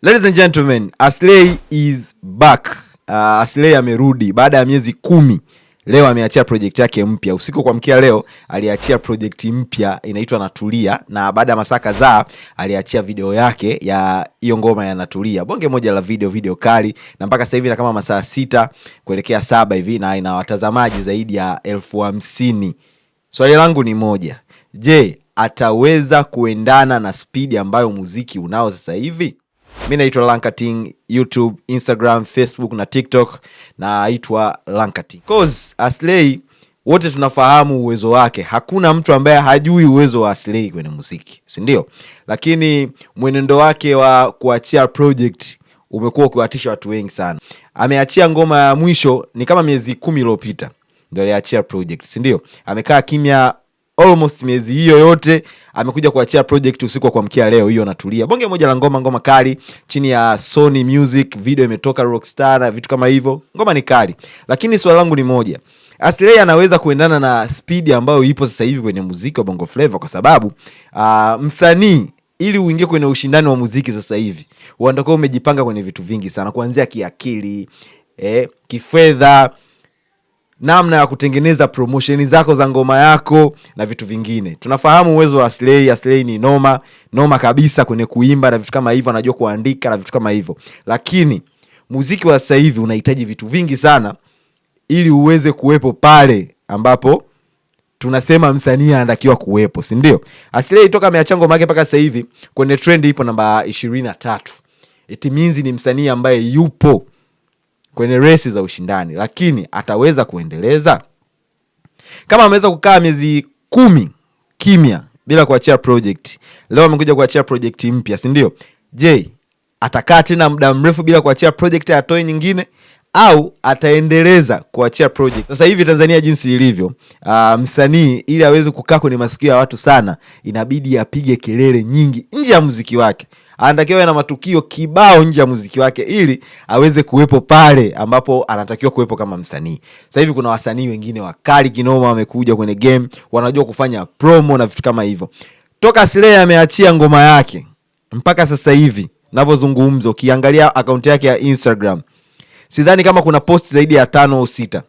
Ladies and gentlemen, Aslay is back. Aslay amerudi baada ya miezi 10. Leo ameachia project yake mpya. Usiku kwa mkia leo aliachia project mpya inaitwa Natulia, na baada ya masaa kadhaa aliachia video yake ya hiyo ngoma ya Natulia. Bonge moja la video, video kali, na mpaka sasa hivi na kama masaa 6 kuelekea 7 hivi, na ina watazamaji zaidi ya 50,000. Swali langu ni moja. Je, ataweza kuendana na spidi ambayo muziki unao sasa hivi? Mi naitwa Lankating, YouTube, Instagram, Facebook na TikTok naitwa Lankating. 'Cause Aslay wote tunafahamu uwezo wake. Hakuna mtu ambaye hajui uwezo wa Aslay kwenye muziki, si ndio? Lakini mwenendo wake wa kuachia project umekuwa ukiwatisha watu wengi sana. Ameachia ngoma ya mwisho ni kama miezi 10 iliyopita ndio aliachia project, si ndio? Amekaa kimya almost miezi hiyo yote, amekuja kuachia project usiku wa kuamkia leo hiyo Natulia. Bonge moja la ngoma, ngoma kali chini ya Sony Music, video imetoka Rockstar na vitu kama hivyo. Ngoma ni kali. Lakini swali langu ni moja. Aslay anaweza kuendana na speed ambayo ipo sasa hivi kwenye muziki wa Bongo Flava? Kwa sababu msanii ili uingie kwenye ushindani wa muziki sasa hivi unatakiwa umejipanga kwenye vitu vingi sana, kuanzia kiakili, kifedha, namna ya kutengeneza promotion zako za ngoma yako na vitu vingine. Tunafahamu uwezo wa Aslay. Aslay ni noma noma kabisa kwenye kuimba na vitu kama hivyo, anajua kuandika na vitu kama hivyo, lakini muziki wa sasa hivi unahitaji vitu vingi sana ili uweze kuwepo pale ambapo tunasema msanii anatakiwa kuwepo, si ndio? Aslay toka ameacha ngoma yake mpaka sasa hivi kwenye trend ipo namba 23. It means ni msanii ambaye yupo kwenye resi za ushindani, lakini ataweza kuendeleza? Kama ameweza kukaa miezi 10 kimya bila kuachia project, leo amekuja kuachia project mpya, si ndio? Je, atakaa tena muda mrefu bila kuachia project atoe nyingine au ataendeleza kuachia project? Sasa hivi Tanzania jinsi ilivyo, msanii ili aweze kukaa kwenye masikio ya watu sana, inabidi apige kelele nyingi nje ya muziki wake. Anatakiwa awe na matukio kibao nje ya muziki wake ili aweze kuwepo pale ambapo anatakiwa kuwepo kama msanii. Sasa hivi kuna wasanii wengine wakali kinoma wamekuja kwenye game, wanajua kufanya promo na vitu kama hivyo. Toka Aslay ameachia ngoma yake mpaka sasa hivi navyozungumza, ukiangalia akaunti yake ya Instagram, sidhani kama kuna post zaidi ya 5 au 6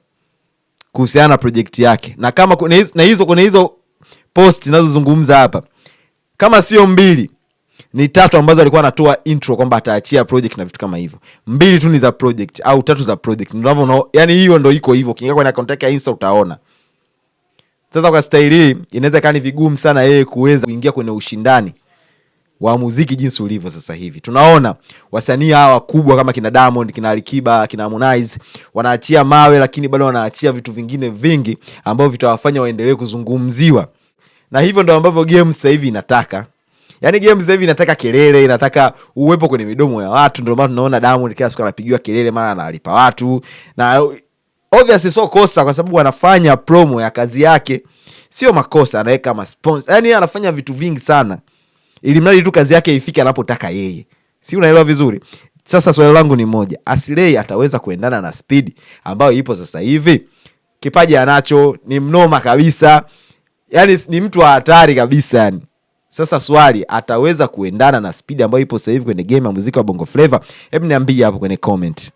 kuhusiana na project yake, na kama kuna hizo, na hizo kuna hizo post ninazozungumza hapa, kama sio 2 ni 3 ambazo alikuwa anatoa intro kwamba ataachia project na vitu kama hivyo. 2 tu ni za project au 3 za project. Ndio, yani hiyo ndio iko hivyo. Ukiingia kwenye account yake ya Insta utaona. Sasa kwa staili hii inaweza ikawa ni vigumu sana yeye kuweza kuingia kwenye ushindani wa muziki jinsi ulivyo sasa hivi. Tunaona wasanii hawa wakubwa kama kina Diamond, kina Alikiba, kina Harmonize wanaachia mawe, lakini bado wanaachia vitu vingine vingi ambavyo vitawafanya waendelee kuzungumziwa. Na hivyo ndio ambavyo game sasa hivi inataka. Yaani game sasa hivi inataka kelele, inataka uwepo kwenye midomo ya watu. Ndio maana tunaona Diamond kila siku anapigiwa kelele, mara analipa watu. Na obviously sio kosa, kwa sababu anafanya promo ya kazi yake. Sio makosa, anaweka ma sponsor. Yaani anafanya vitu vingi sana ili mradi tu kazi yake ifike anapotaka yeye. Si unaelewa vizuri? Sasa swali langu ni moja. Aslay ataweza kuendana na speed ambayo ipo sasa hivi? Kipaji anacho, ni mnoma kabisa. Yaani ni mtu wa hatari kabisa yani. Sasa swali, ataweza kuendana na speed ambayo ipo sasa hivi kwenye game ya muziki wa Bongo Flava? Hebu niambie hapo kwenye comment.